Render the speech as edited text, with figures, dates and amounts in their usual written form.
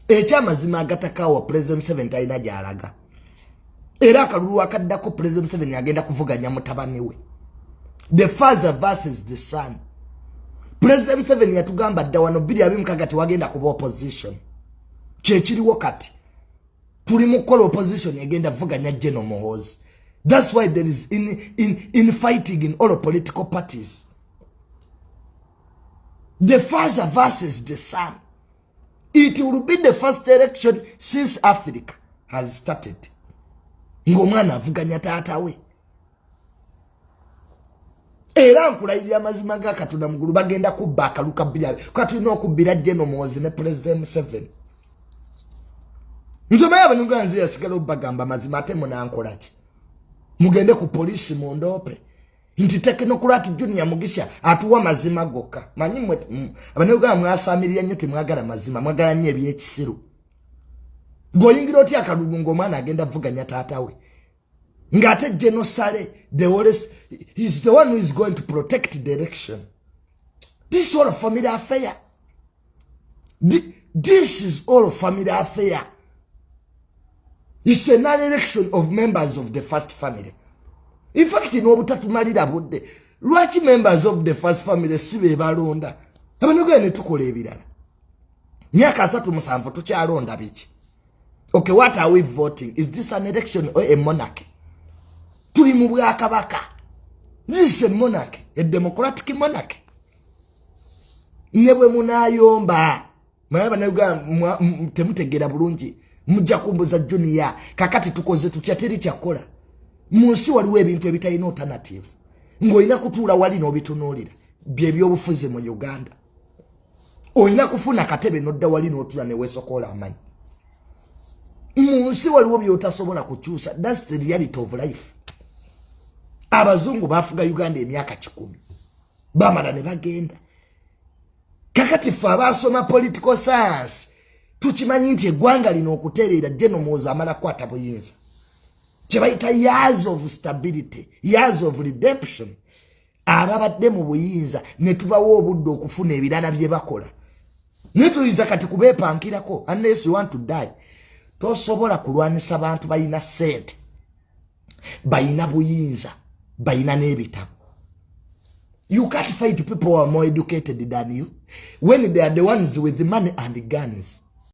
Ekyamazima agatakawa, President Museveni talina gyalaga, era akalulu akaddako President Museveni agenda kuvuganya mutabani we, the father versus the son. President Museveni yatugamba dda wano 2026 tewagenda kuba opposition. Kyekiriwo kati, tuli mu kukola opposition egenda vuganya Gen Muhoozi. That's why there is in fighting in all political parties, the father versus the son. It will be the first election since Africa has started ng'omwana avuganya taata we. Era nkulayirira amazima ga Katonda mugulu, bagenda kubba akaluka bbiri ka tulina okubbira Gen Muhoozi ne President Museveni. Nze omanyi abanuga, nze yasigala obagamba mazima. Ate munankolaki? Mugende ku poliisi mundoope nti Technocrat Junior Mugisha atuwa mazima gokka. Manyi mwe abanuganda mwasamirira nnyo, temwagala mazima, mwagala nnyo ebyekisiru. Ng'oyingira otya akalulu ng'omwana agenda vuganya taata we, ng'ate General Saleh the whole is the one who is going to protect the election? This is all a family affair. This is all a family affair. It's an election of members of the first family. In fact, n'obutatumalira budde, lwaki members of the first family si be balonda? Abanuganda ne tukola ebirala. Myaka 37 tukyalonda biki? Okay, what are we voting? Is this an election or a monarchy? Tuli mu bwakabaka. This is a monarchy, a democratic monarchy. Ne bwe munaayomba, mwaye temutegeera bulungi, mujja kumbuza, "Junior, kakati tukoze tutya?" Teri kyakola mu nsi. Waliwo ebintu ebitalina alternative, ng'olina kutuula wali n'obitunuulira. Byebyobufuzi mu Uganda, olina kufuna katebe nodda wali n'otula neweesokoola amanyi. Mu nsi waliwo byotasobola kukyusa. That's the reality of life. Abazungu bafuga Uganda emyaka 100, bamala ne bagenda. Kakati ffe abasoma political science tukimanyi nti eggwanga lino okutereera, Gen Muhoozi amala kukwata buyinza, kyebayita years of stability, years of redemption. Ababadde mu buyinza ne tubawa obudde okufuna ebirala bye bakola, naye tuyinza kati kubeepankirako unless you want to die. Tosobola kulwanisa bantu balina ssente, balina buyinza, balina n'ebitabo. You can't fight people who are more educated than you when they are the ones with the money and guns.